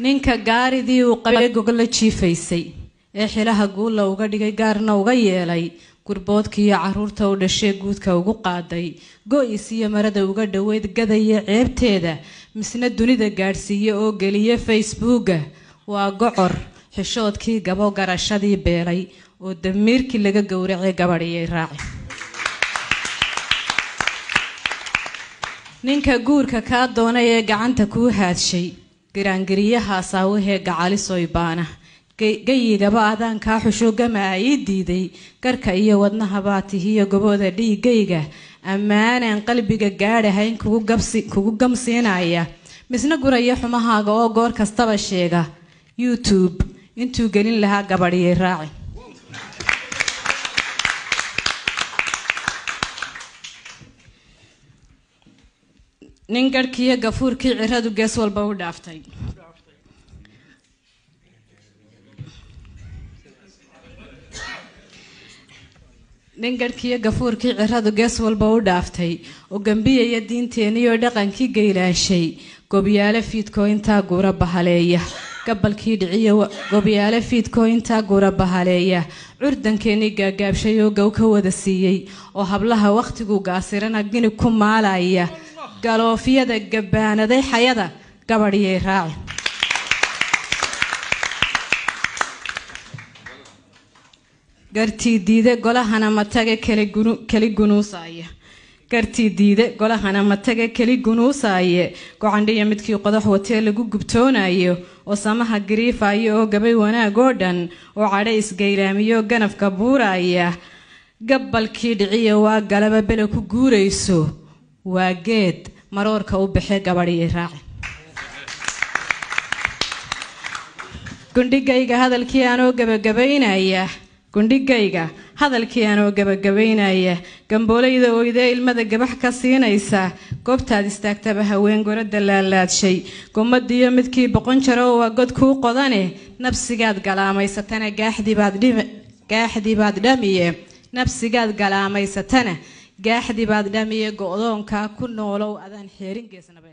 Ninka gaaridii uu qabay gogol la jiifaysay ee xilaha guulla uga dhigay, gaarna uga yeelay, gurboodkiiyo caruurta u dhashee guudka ugu qaaday, go-is iyo marada uga dhoweyd gadaya ceebteeda, misna dunida gaadhsiiye oo geliye Facebooka, waa gocor xishoodkii gabo, garashadii beelay oo damiirkii laga gowracay, gabadhiyay raaci. Ninka guurka kaa doonay ee gacanta kuu haadshay, giraangiriyaha saawahee gacalisoy baana gayigaba adaan kaa xusho gama ii diiday, garka iyo wadnahabaa tihiyo gobooda dhiigayga, ammaanaan qalbiga gaadhahayn kugu gamsiinaya, misna guraya xumahaaga oo goor kastaba sheega YouTube intuu gelin lahaa, gabadhiyay raaci. Nin garhkiiyo gafuurkii ciradu gees walba u dhaaftay. Nin garhkiiyo gafuurkii ciradu gees walba u dhaaftay oo gambiyaya diinteeniyo dhaqankii geylaashay, gobyaalo fiidkoo intaa guura bahaleeya, gabalkii dhiciyo, gobyaalo fiidkoo intaa guura bahaleeya, curdankeenii gaagaabshay oo gow ka wada siiyey, oo hablaha wakhtigu gaasirana gini ku maalaya, galoofyada gabaanaday xayada, gabadhiyay raaci. Gartii diide golahana mataga keli gunuusaya, gartii diide golahana mataga keli gunuusaaye, gocandhiya midkii qodax watee lagu gubtoonayo, oo samaha gariifaya oo gabay wanaag oo dhan, oo cadho isgaylaamiyo ganafka buuraya, gabalkii dhiciya waa galaba bele ku guurayso, waa geed maroorka u baxee, gabadhiyay raaci. Gundhigayga hadalkii anoo gabagabaynaya, gundhigayga hadalkii anoo gabagabaynaya, gamboolayda oydee ilmada gabax ka siinaysa, goobtaad istaagtaba haween gorada laalaadshay, gomadiyo midkii boqon jaro waa god kuu qodane, nabsigaad galaamaysatana gaaxdii baad dhamiye, nabsigaad galaamaysatana gaaxdii baad dhamiye, go-doonkaa ku noolow adaan xeerin geesnabe.